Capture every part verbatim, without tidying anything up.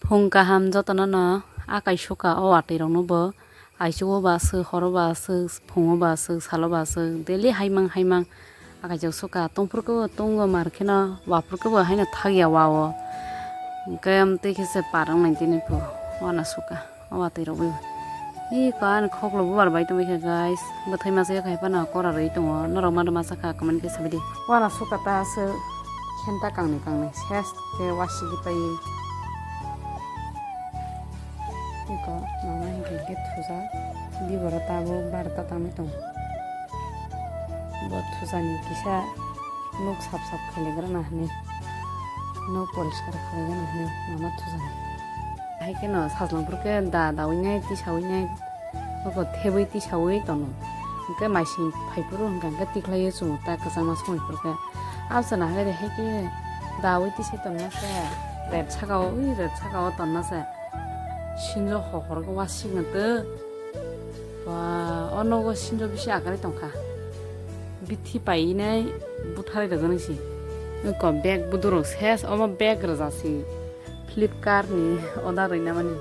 Phung kaham jotono no akai suka o watwi rok no bo. Aichugo ba aswk, horo ba aswk, phungo ba aswk, salo ba aswk, daily haimang haimang. Akai jok suka tongphuru kebo tongo mar kheno, waphuru kebo haino thagya wa o. Hwnkhe amtwi khe se par wng nai tini pho wana suka. O watwi rok bo. Ih, ko ani khoklo bubar bai tongwi kha, guys. Bwthai masa yakha hai phano kora rwi tongo. Norok ma masa kha, comment khe sabai di. Wana suka ta aswk khenta kangni kangni ses khe wasigi pai. Iko mama hinkhe khe thusa. Biboro tabuk barota tangwi tongo. Bo thusani kisa nuk sap sap khailagrana hinwi. Nuk poriskar khailagrana hinwi mama thusani. Hai kheno sajlangphuru khe da dawi nai, tisawi nai, abo thebwi tisawi tono. Hwnkhe maising phaiphuru hwnkha hwnkhe tikhlaiwi chwng ta kwchangma songwiphuru khe. Absana hai de hai khe dawi tisai tongma se ret saka o, ui ret saka o tongma se. Sinjo hohor khe wasik na tw. Ba, o nogo sinjo bisi akwlai tongkha. Bithi painai butharwi rwgani si. Eko bag budurok ses, omo bag rwjasi. Flipkart ni order rwina mani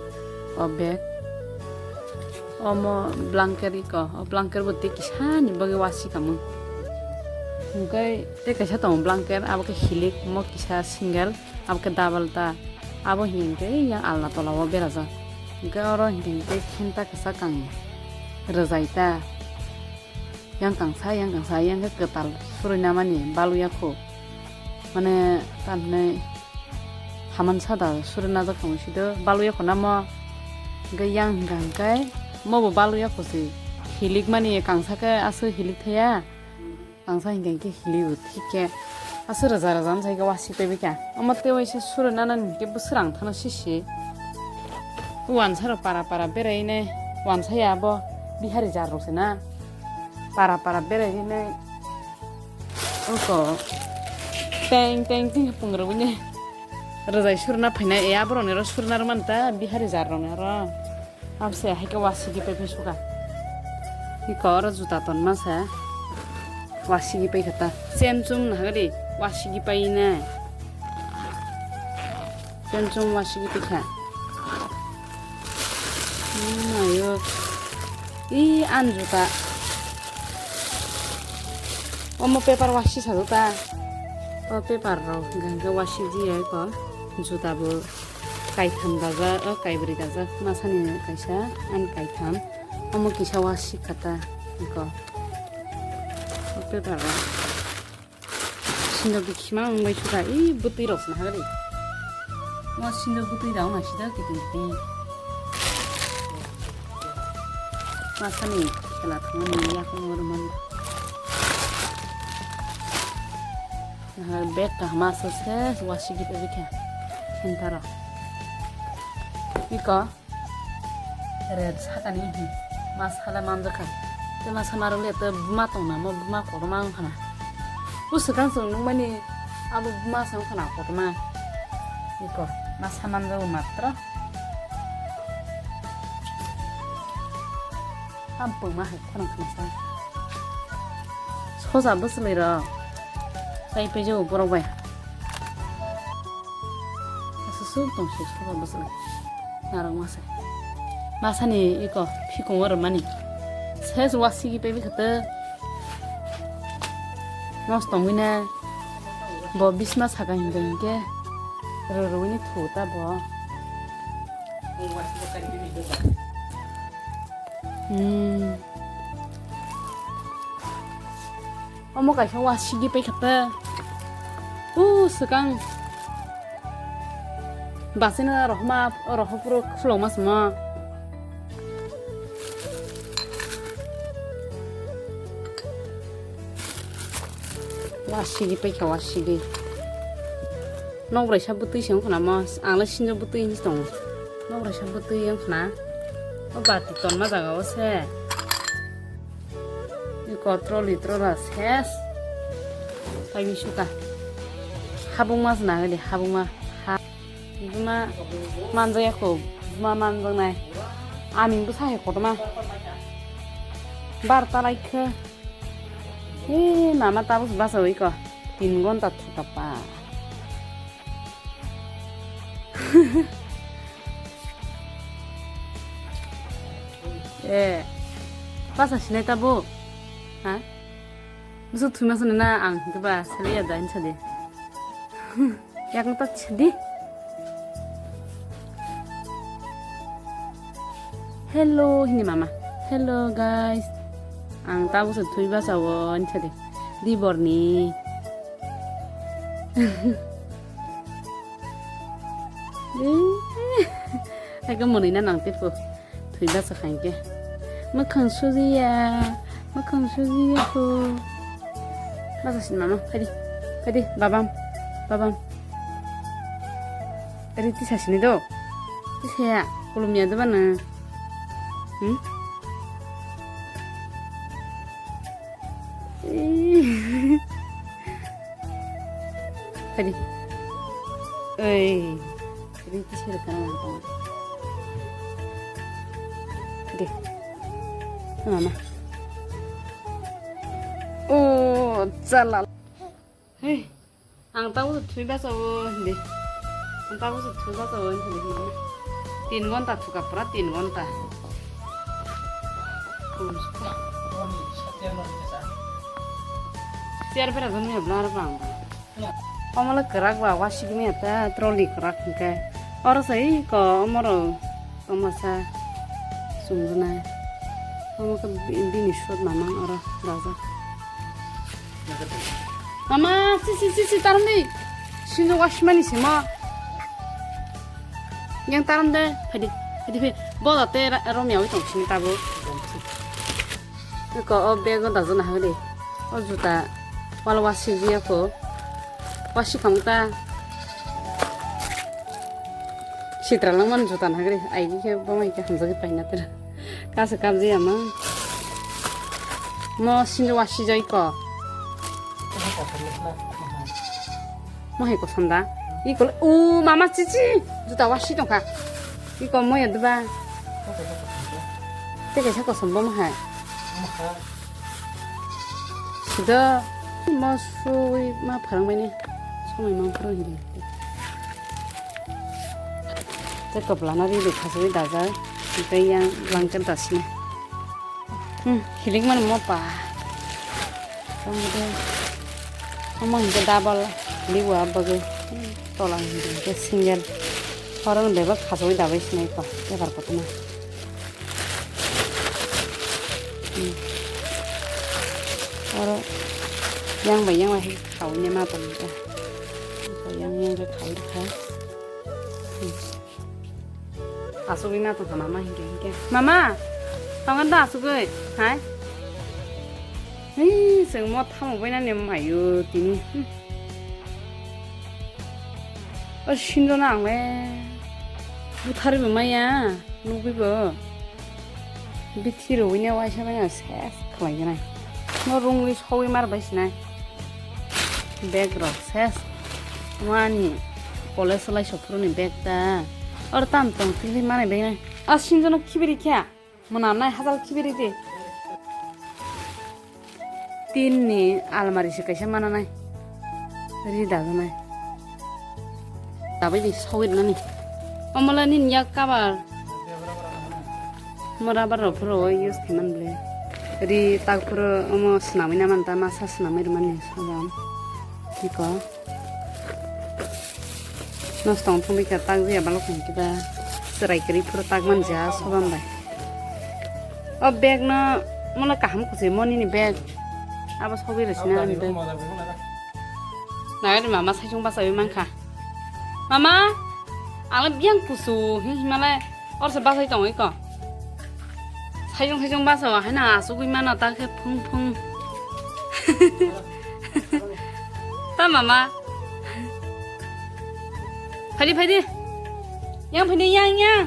o bag. Omo blanket iko, o blanket bo tei kisa ni bagwi wasik kamung. Hwnkhe tei kaisa tongo blanket, abo khe hilik, omo kisa single, abo khe double ta. Abo hinkhe yang alna tola o berajak. Hwnkhe oro hinkhe khenta kisa kang rwjai ta. Yang kangsa, yang kangsa, yang khe kwtal surui namani baluya kho. Mane, tamhinai haman sada surui najak tong sido baluya kho namo. Hwnkhe yang hwnkha hwnkhe mobo baluya kho se. Hilik mani kangsa khe aswk hilik thaya. Kangsa hwnkha hwnkhe hilik o thik khe aswk rwja rwja wng sai khe wasik tebikha. Omo tei waisa surui nanani hwnkhe bwswrang thano sisi. Wansa rok para para berai nai wansa ya abo Bihari jar rok se na. Para para berai hinwi oko teng teng teng pungrwini rwjai surna phainai, e aborokni oro surna rwmani ta Bihari jar rokni oro. Abse hai khe wasigi pai phai suka. Iko oro juta tonma se wasigi pai kha ta. Chem chum nahagadi wasigi pai nai. Chem chum wasigi pai kha. Nayo. I an juta. Omo paper wasi sa juta. O paper rok hwnkha hwnkhe wasi jiya ko. Juta bo kaitham dajak, o kaibri dajak. Masani kaisa, an kaitham. Omo kisa wasi kha ta. Ko. O paper rok. Sinjo bikima wng bai suka, i bwtwi rok se nahagari. Mo sinjo bwtwi rok nang sida kiting kiting. Masani khela thangmani yakung oro man. Nahar bag kaham aswk se wasigi pai bikha. Sintaro. Iko. Red sakani hi ma sala manjakha. Tei ma sama rwle tei buma tongna mo buma kotorma wngkhana. O swkang swng nukmani abo buma se wngkhana kotorma. Iko ma sa manjago matro. Hampung ma hai khorang khana sa. Soja bwswlwi rok. Sai paijago borok bai. Aswk tong se soba bwswlwi. Narwk masa. Masani iko phikungo rwmani. Ses wasigi pai bikha tei. Nos tongwi na. Bo bisma saka hinkhe hinkhe. Rw rwini thu ta bo. Hmm. Omo kaisa wasigi pai kha ta. O swkang. Basino rohma, rohopro khulokma simo. Wasigi pai kha wasigi. Nokbraisa bwtwi se wngkhana mo, ang le sinjo bwtwi hinwi tongo. Nokbraisa bwtwi wngkhana. O bati tonma jaga o se. Iko trolley trola ses. Paimwi suka. Habungma se nangwi di, habungma. Ha. Buma manjaya ko, buma manjaknai. Ani bwsa hai kotorma. Bar ta lai khe. He, mama tabuk basa ui ko. Tin gonta thuka pa. Eh, basa sinai tabo? Ha? Bwswk thwima sani na ang hwnkhe ba saliya da hinsa di. Yakno ta sadi. Hello hini mama. Hello guys. Ang tabo se thwi basa o hinsa di. Di borni. Hai ke mwnwi na nang tipo. Thwi basa khain ke. Mwkhang sujiya. Mwkhang sujiya ko. Basa sin mama. Phaidi. Phaidi. Babam. Babam. Eri tisa sini do. Tisa ya. Kulum ya do bana. Hmm? Tadi. Oi. Tadi itu sih rekan orang. Tadi. Mama. Oh, salah. Hei. Ang tabuk se thwi basa o hindi. Ang tabuk se thwi basa o hindi. Tin gonta thuka pura tin gonta. Chair pera jani blar bang. Omole kwrak ba wasik mi ata trolley kwrak hingke. Oro sai ko omoro. Omasa sumrwnai. Omo khe bi-, bini sot mamang oro raja. Mama, si, si, si, si, tarom di. Sino wasimani simo. Yang tarom de, phadi, phadi, phadi. Bola te ra-, romya wi tong sini tabo. Ko o bag o dajana hagri. O juta wal wasi jiya ko. Wasi kham ta. Sitra lang man juta hagri. Ai ke bo mai ke hamjagwi paina ter. Kasa kabji ama. Mo sinjo wasi jai ko. Mo hai ko sanda. Iko u mama chichi. Juta wasi tongkha. Iko moya deba. Teke sa kosom bo mo hai. Sida mo sui ma pharang mani. Somai ma pharang hindi. Te koplana ri ri khasui dajak. Tei yang langkar dasina. Hmm, hilik mani mo pa. Tamo de. Omo hingke double liwa bagwi. Hmm, tola hingke single. Oro bebak khasui dabai sinai pa. Ebar kotoma. Hmm. Oro yang bai yang bai khaui ne ma tong ta. Yang yang khaui kha. Hmm. Asugwi ma tongkha mama hinkhe hinkhe. Mama! Tongan da asugwi? Hai? Hei, chwng mo tamo bainani mayo tini. Hmm. O sinjo na ang le. Buthar bo maya, nugwi bo. Bithi rwi ne waisa baina ses khlai gwnai. No rungwi sogwi mar bai sinai. Bag rok ses. Wani college lai sophuru ni bag ta. Or tam tong tili mani bag nai. A sinjono khibiri kha. Mona nai hajal khibiri di. Tin ni almari se kaisa mana nai. Ri da nai. Tabai di sawit mani. Omola nin yak kabar. Mo rubber rok phuru o use khaimani ble. Ri tak phuru omo swnamwi na manta masa swnamwi rwmani sabam. Iko. Nosto wng thangwi kha tak jaya balok hwn kiba. Chwrai kwrwi phuru tak manja sobam bai. O bag no mono kaham kuchwi mo nini bag. Abo sogwi rwsina ani bag. Naga ni mama saichung bachawi mankha. Mama, ang le biyang kusu hi himalai orse bachai tongwi ko. Saichung saichung bachawa haino asugwi mano ta khe phung phung. Ta mama. Phaidi phaidi. Yang phaidi yang yang.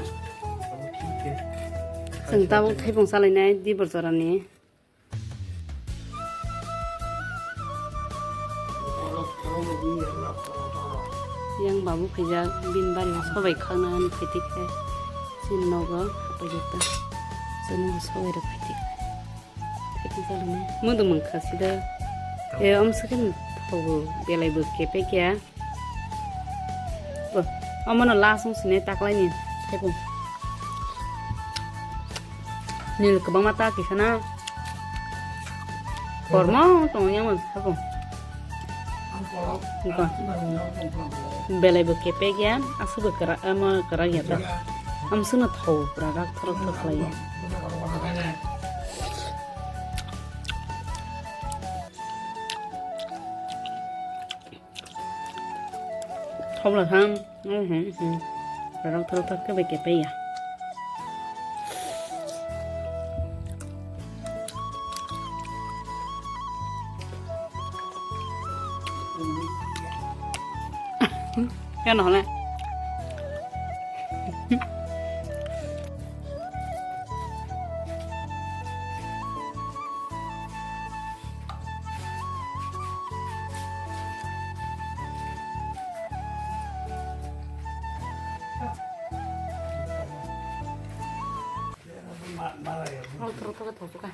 Chwng tabuk thaipung chalainai dibor jorani. Yang babu khaijak bini bari sobai khakna ani phaitik khe chini nogo hapaijak ta chini sobai rok phaitik khe thaitung chalani mudu mangkha sida e omswkhe thogo belai bo kepekya bo omono last wng sini taklaini thaipung. Nil kwbangma ta kisa na. Kormo tong yang man sabo. Belai bo kepek ya, asu bo kara, ama kara ya ta. Am suna thau pura rak thorok thok lai ya. Thobla tham. Mhm, mhm. Rok thok thok ke beke peya. Keno hone. Hau thoro thoro thosukha.